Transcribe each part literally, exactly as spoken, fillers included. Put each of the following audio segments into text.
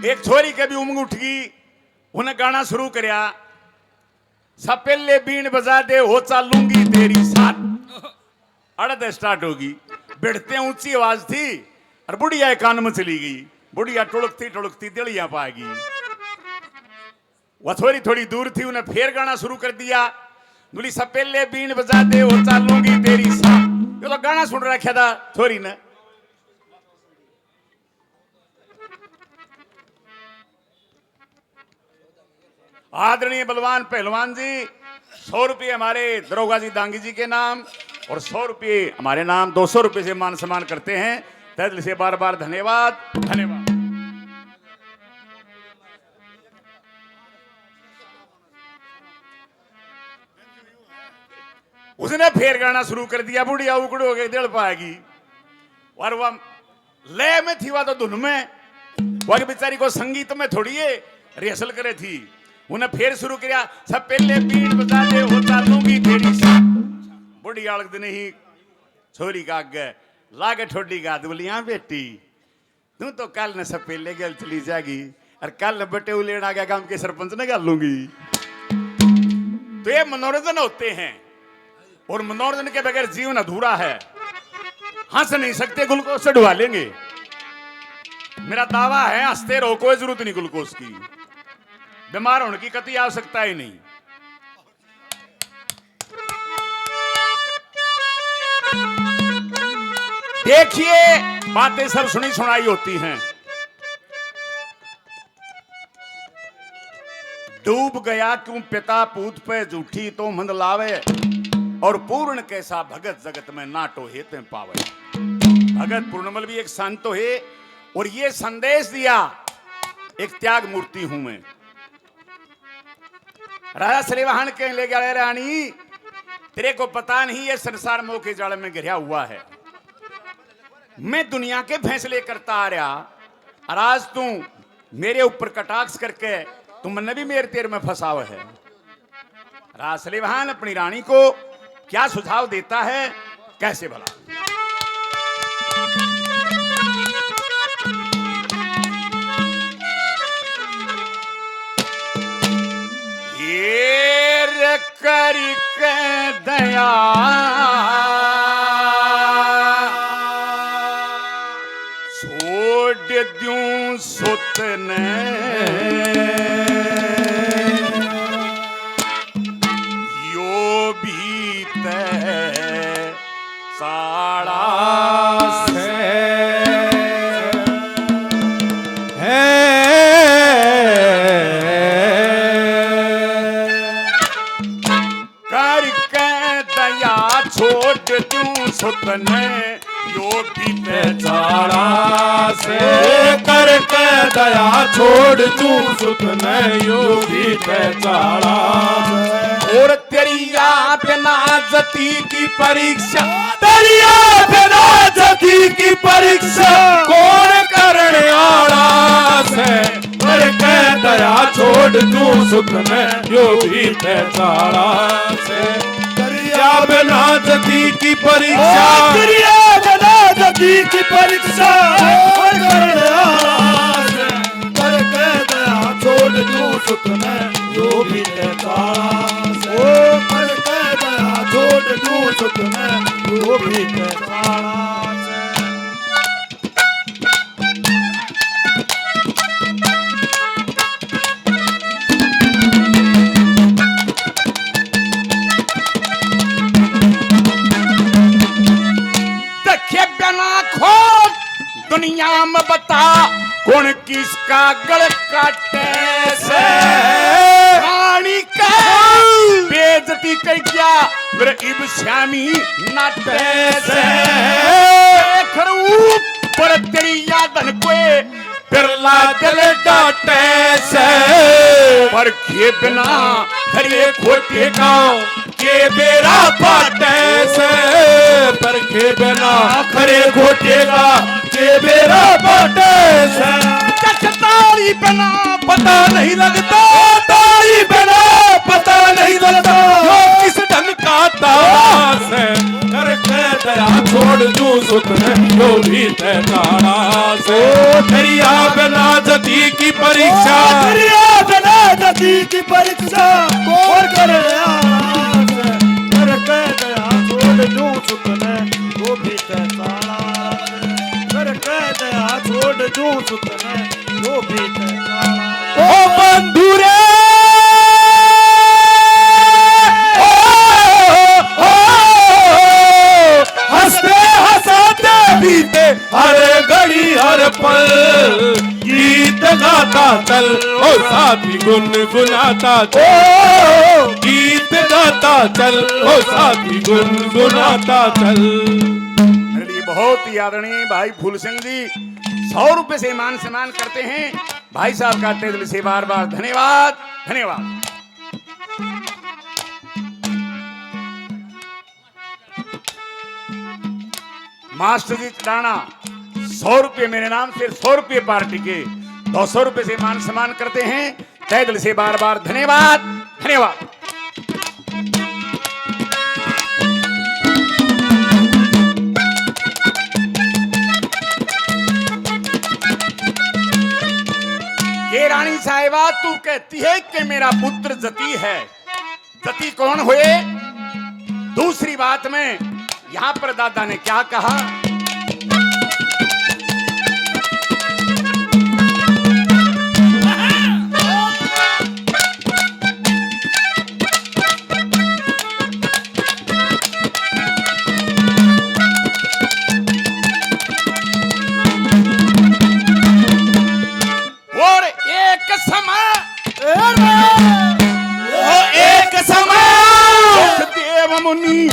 एक छोरी के भी उमंग उठ गई, उन्हें गाना शुरू करया, सपेले बीन बजा दे, हो चालूंगी तेरी साथ। अड़द स्टार्ट होगी, भिड़ते ऊंची आवाज थी और बुढ़िया के कान में चली गई। बुढ़िया टुड़कती टुड़कती दिलियां पा गई। वह छोरी थोड़ी दूर थी, उन्हें फिर गाना शुरू कर दिया, बोली, सपेले बीन बजा दे, हो चालूंगी तेरी साथ। ये तो गाना सुन रखा था छोरी ने। आदरणीय बलवान पहलवान जी, सौ रुपये हमारे दरोगा जी दांगी जी के नाम और सौ रुपये हमारे नाम, दो सौ रुपये से मान सम्मान करते हैं। तहे दिल से बार बार धन्यवाद, धन्यवाद। उसने फिर गाना शुरू कर दिया, बुढ़िया उकड़ हो गई, दिल पाएगी। और वह लय में थी, वह तो धुन में, वह बेचारी को संगीत में थोड़ी है, रिहर्सल करे थी। उन्हें फिर शुरू किया, सपेले बीन बजा दे, हो चालूंगी तेरी साथ। बुढ़िया अलग दिन ही छोरी का आगे लागे ठोडी का हाथ, बोली, हाँ बेटी, तू तो कल ने सपेले गल चली जाएगी और कल ने बटेऊ लेना गया गांव के सरपंच ने गल लूंगी। तो ये मनोरंजन होते हैं और मनोरंजन के बगैर जीवन अधूरा है। हंस नहीं सकते, ग्लूकोज चढ़वा लेंगे। मेरा दावा है, हंसते रहो, कोई जरूरत नहीं ग्लूकोज की, बीमार होने की कतई आवश्यकता ही नहीं। देखिए, बातें सब सुनी सुनाई होती हैं। डूब गया क्यों पिता पूत पे, झूठी तोहमत लावे, और पूर्ण कैसा भगत जगत में, ना टोहे ते पावे। भगत पूर्णमल भी एक संत तो है, और ये संदेश दिया एक त्याग मूर्ति हूं मैं। राजा सलेवाहन कहने लगे, अरे रानी, तेरे को पता नहीं ये संसार मोह के जाल में घिरा हुआ है। मैं दुनिया के फैसले करता आ रहा, और आज तू मेरे ऊपर कटाक्ष करके तू मन्ने भी मेरे तेर में फंसाव है। राजा सलेवाहन अपनी रानी को क्या सुझाव देता है, कैसे भला? हेर करके दया छोड़ द्यूं सुत ने, यो भी तै चाला से। करके दया छोड़ द्यूं सुत ने, यो भी तै चाला से। करके दया छोड़ द्यूं सुत ने, यो भी तै चाला से। और तेरी या बिना जती की परीक्षा, तेरी या बिना जती की परीक्षा कौन करण आला से? करके दया छोड़ द्यूं सुत ने, यो भी तै चाला से। तेरी या बिना जती की परीक्षा, तेरी या बिना जती की परीक्षा कौन करण आला से? करके दया छोड़ द्यूं सुत ने, यो भी तै चाला से। ओ करके दया छोड़ द्यूं सुत ने, यो भी तै चाला से। देखे बिना खोज दुनिया में बता, कौन किसका गल काटे से? रानी के बेइज्जती कर गया मेरे इब श्यामी नाटे से। देख ऊपर तेरी यादन कोए बिरला दिल डाटे से। परखे बिना खरे खोटे का के बेरा पाटे से। परखे बिना खरे खोटे का के बेरा पाटे से। जख ताली बिना पता नहीं लगता, ताली बिना पता नहीं लगता, यो किस ढंग का ताश है। करके दया छोड़ द्यूं सुत ने, यो भी तै चाला से। ओ तेरी या बिना जती की परीक्षा। ओ दरिया बिना नदी की परीक्षा, कौन कर रहा है? कर कह दया छोड़ दूं सुतने, वो भी तै ताला। कर कह दया छोड़ दूं सुतने, वो भी तै ताला। ओ बंधु रे, ओ, ओ, ओ, हंसते हंसाते बीते हर घड़ी हर पल गीत गाता चल, ओ साथी गुनगुनाता चल। ओ गीत गाता चल, ओ साथी गुनगुनाता चल। मेरे लिए बहुत ही आदरणीय भाई फूल सिंह जी सौ रुपए से मान सम्मान करते हैं। भाई साहब का तहे दिल से बार बार धन्यवाद, धन्यवाद। मास्टर जी चढ़ाना सौ रुपये मेरे नाम से, सौ रुपये पार्टी के, दो सौ रुपये से मान सम्मान करते हैं। तहे दिल से बार बार धन्यवाद, धन्यवाद। के रानी साहिबा, तू कहती है कि मेरा पुत्र जती है, जती कौन हुए? दूसरी बात में यहाँ पर दादा ने क्या कहा? और एक समय, वो एक समय सुखदेव मुनि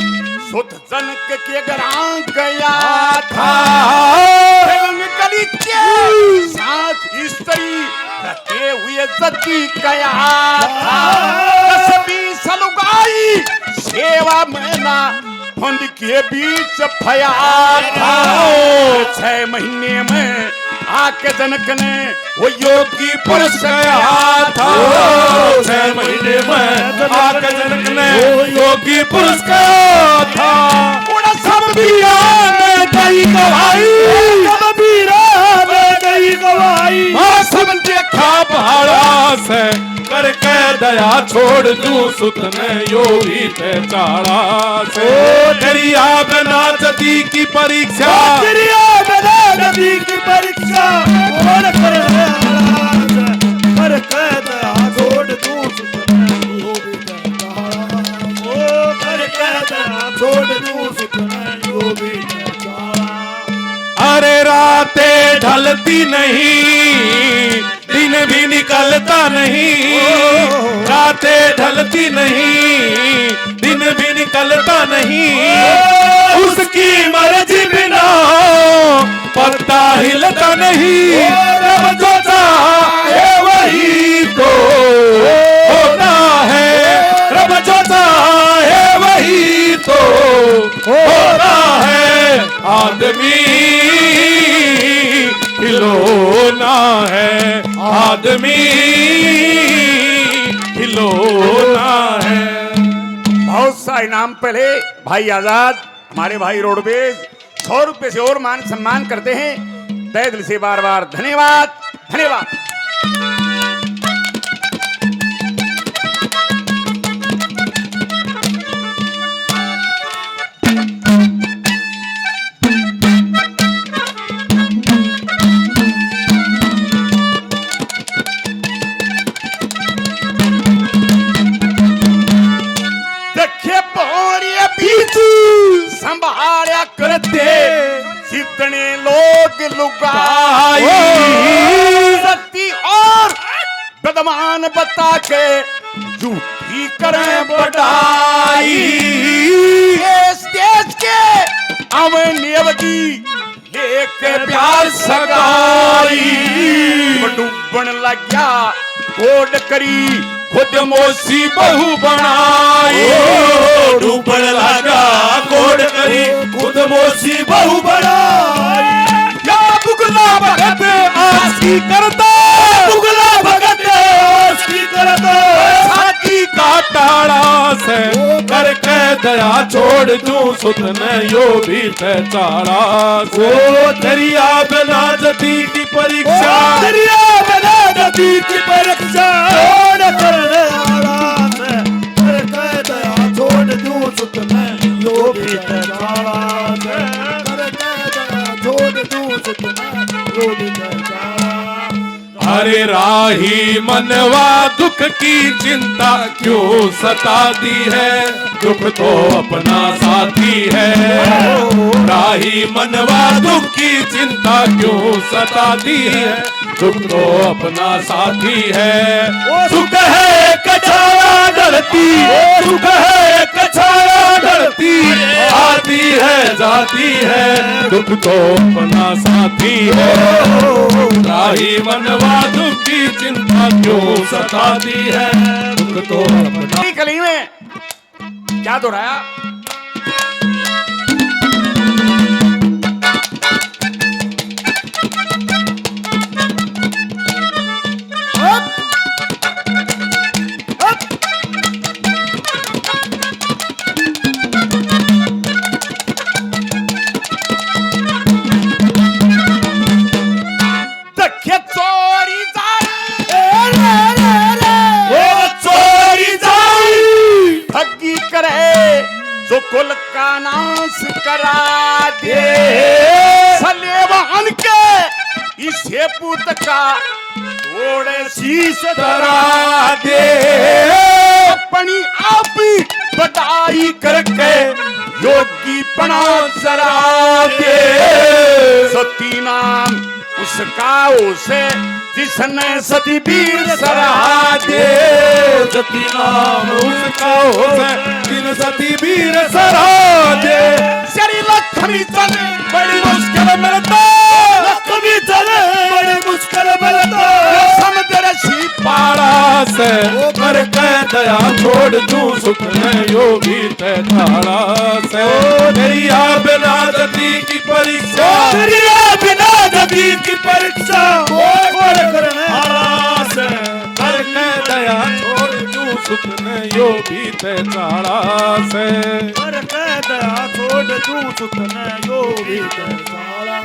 सुत जनक के घरां गया था। रंग कली के साथ स्त्री रखे हुए जती गया था। दस बीस लुगाई सेवा में ना फंद के बीच फया था। छह महीने में आके जनक ने वो योगी पुरुष कहा था। छह महीने में आके जनक ने वो योगी पुरुष कहा था। उड़ा सब पीरा ने गई गवाही, सब पीरा ने गई गवाही। हाँ, सब देखा पहाड़ा से करके दया छोड़ दूं सुत ने यो भी ते चाला से। ओ दरिया बिना जती की परीक्षा। ओ दरिया बिना जती की परीक्षा। और कर, कर कह दया छोड़ दूं सुत ने यो भी ते चाला। ओ कर कह दया छोड़ दूं सुत ने यो भी ते चाला। अरे रातें ढलती नहीं, दिन भी निकलता नहीं, रातें ढलती नहीं, दिन भी निकलता नहीं। उसकी मर्जी बिना पत्ता हिलता नहीं। रब जो चाहे वही तो होता है, रब जो चाहे वही तो होता है। आदमी खिलौना है, आदमी खिलौना है। बहुत सा इनाम पहले भाई आजाद, हमारे भाई रोडवेज, सौ रुपए से और मान सम्मान करते हैं। तहे दिल से बार बार धन्यवाद, धन्यवाद। देखे पौड़िए बीच संभाला करते जितने लोग लुगाई। सती और विद्वान बता के झूठी करें बड़ाई। देश देश के अवन नेवगी लेके प्यार सगाई। डूबण लाग्या कोड करी खुद मोसी बहू बनाई। ओ, डूबण लागा कोड करी खुद मोसी बहू बनाई। या बुगला भगत आसकी करता, बुगला भगत आसकी करता। साकी का टाला से करके दया छोड़ दूं सुत ने यो भी ते चाला से। ओ दरिया बिना जती की परीक्षा, ओ दरिया बिना जती की परीक्षा कौन करने वाला से, करके दया छोड़ दूं सुख में, यो भी तै चाला से, करके दया छोड़ दूं सुख में, यो भी तै चाला। अरे राही मनवा, दुख की चिंता क्यों सताती है, दुख तो अपना साथी है। राही मनवा, दुख की चिंता क्यों सताती है, दुख तो अपना साथी है। सुख है कछाया ढलती, सुख है कछाया ढलती, आती है जाती है, दुख तो अपना साथी है। राही मनवा, दुख की चिंता क्यों सताती है, दुख तो अपना। कली में क्या दोहराया? देखे चोरी जाई, ए रे रे रे। ओ चोरी जाई, ठगी करे जो कुल का नाश करा दे। सलेवान के इसे पूत का थोड़े शीश धरा दे। अपनी आप ही बड़ाई करके योगी पना जरा दे। सती नाम उसका होश है जिसने सती वीर सरा दे। सती नाम उसका होश है जिन सती वीर सरा दे। श्री लक्ष्मी चंद बड़ी मुश्किल मिलता। लक्ष्मी चंद बड़ी मुश्किल मिलता। समुद्र सी पाड़ा से करके दया छोड़ दूं सुख में यो भी तै चाला से। दरिया बिना जती की परीक्षा, दरिया बिना जती की परीक्षा, कोई कोई करने वाला से। करके दया छोड़ दूं सुख में यो भी तै चाला से। करके दया छोड़ दूं सुख में यो भी तै चाला।